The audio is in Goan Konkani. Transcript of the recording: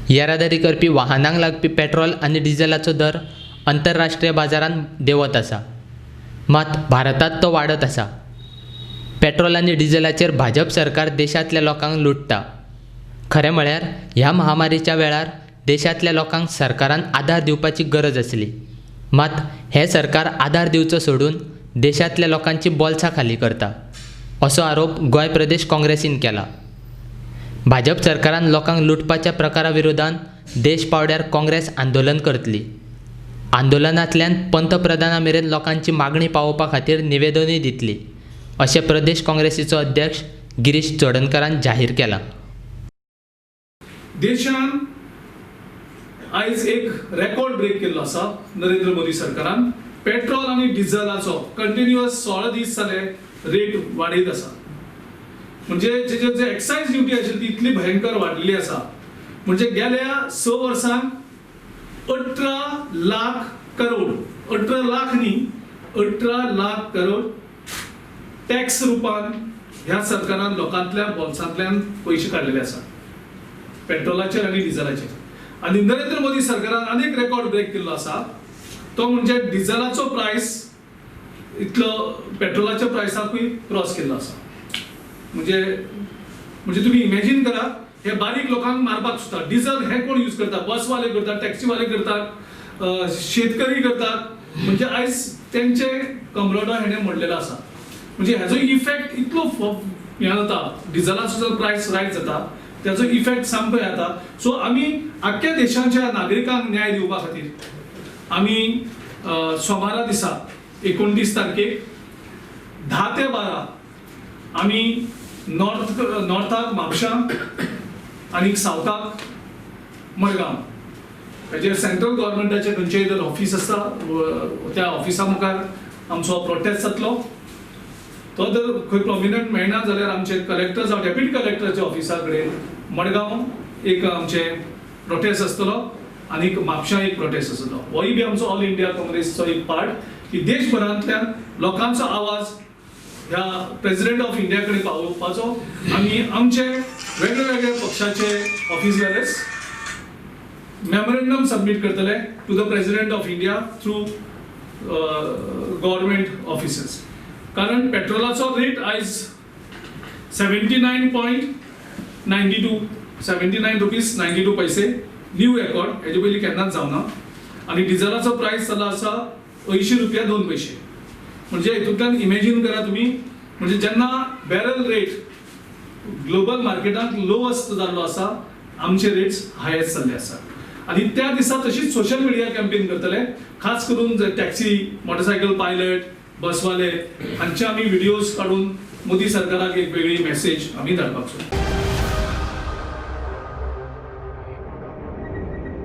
येरादारी करपी वाहनांक लागपी पेट्रोल आनी डिझलाचो दर अंतरराष्ट्रीय बाजारांत देंवत आसा, मात भारतांत तो वाडत आसा. पेट्रोल आनी डिझलाचेर भाजप सरकार देशांतल्या लोकांक लुट्टा. खरें म्हळ्यार ह्या महामारीच्या वेळार देशांतल्या लोकांक सरकारान आदार दिवपाची गरज आसली, मात हें सरकार आदार दिवचो सोडून देशांतल्या लोकांची बोल्सां खाली करता, असो आरोप गोंय प्रदेश काँग्रेसीन केला. भाजप सरकारान लोकांक लुटपाच्या प्रकारा विरोधान देश पांवड्यार काँग्रेस आंदोलन करतली. आंदोलनांतल्यान पंतप्रधाना मेरेन लोकांची मागणी पावोवपा खातीर निवेदनूय दितली, अशें प्रदेश काँग्रेसीचो अध्यक्ष गिरीश चोडणकारान जाहीर केलां. देशान आयज एक रेकॉर्ड ब्रेक केल्लो आसा. नरेंद्र मोदी सरकारान पेट्रोल आनी डिझलाचो कंटिन्युअस 16 दीस जाले रेट वाडयत आसा. म्हणजे जे जे एक्सायज ड्युटी आशिल्ली ती इतली भयंकर वाडलेली आसा, म्हणजे गेल्या 6 वर्सांक 18 लाख करोड, 18 लाख न्ही, 18 लाख करोड टॅक्स रुपान ह्या सरकारान लोकांतल्या बोल्सांतल्यान पयशे काडलेले आसा, पेट्रोलाचेर आनी डिझलाचेर. आनी नरेंद्र मोदी सरकारान आनीक रेकॉर्ड ब्रेक केल्लो आसा, तो म्हणजे डिझलाचो प्रायस इतलो पेट्रोलाच्या प्रायसाकूय क्रॉस केल्लो आसा. म्हणजे म्हणजे तुम्ही इमॅजीन करा, हे बारीक लोकांक मारपाक सोदता. डिझल हे कोण यूज करता? बसवाले करतात, टॅक्सीवाले करतात, शेतकरी करतात. म्हणजे आयज तेंचे कमरोडो हेणे मोडलेलो आसा. म्हणजे हेजो इफेक्ट इतलो हें जाता, डिझलाचो जर प्रायस रायज जाता त्याचो इफेक्ट सामको येता. सो आमी आख्ख्या देशाच्या नागरिकांक न्याय दिवपा खातीर आमी सोमारा दिसा 29 तारखेक 10 ते 12 आमी नॉर्थाक म्हापशां आनी सावथाक मडगांव हेजेर सेंट्रल गव्हर्मेंटाचें खंयचेय जर ऑफीस आसा, त्या ऑफिसा मुखार आमचो प्रोटेस्ट जातलो. तो जर खंय प्रोमिनंट मेळना जाल्यार आमचे कलेक्टर जावं डेप्युटी कलेक्टराच्या ऑफिसा कडेन मडगांव एक आमचे प्रोटेस्ट आसतलो आनी म्हापशां एक प्रोटेस्ट आसतलो. होय बी आमचो ऑल इंडिया काँग्रेसचो एक पार्ट की देशभरांतल्यान लोकांचो आवाज ह्या प्रेसिडेंट ऑफ इंडिया कडेन पावोवपाचो. आनी आमचे वेगळे वेगळे पक्षाचे ऑफिस बेरर्स मेमोरेंडम सबमीट करतले to the President of India through government offices, कारण पेट्रोलाचो रेट आयज 79.92, ₹79.92, new record. हेजे पयलीं केन्नाच जावना. आनी डिझलाचो प्रायस जालो आसा 80 रुपया 2 पयशे. म्हणजे हितूंतल्यान इमॅजीन करा तुमी, म्हणजे जेन्ना बॅरल रेट ग्लोबल मार्केटांत लोवस्ट जाल्लो आसा, आमचे रेट्स हायस्ट जाल्ले आसा. आनी त्या दिसा तशीच सोशल मिडिया कॅम्पेन करतले, खास करून जे टॅक्सी, मोटरसायकल पायलट, बसवाले हांचे आमी व्हिडियोज काडून मोदी सरकाराक एक वेगळी मॅसेज आमी धाडपाक सोदता.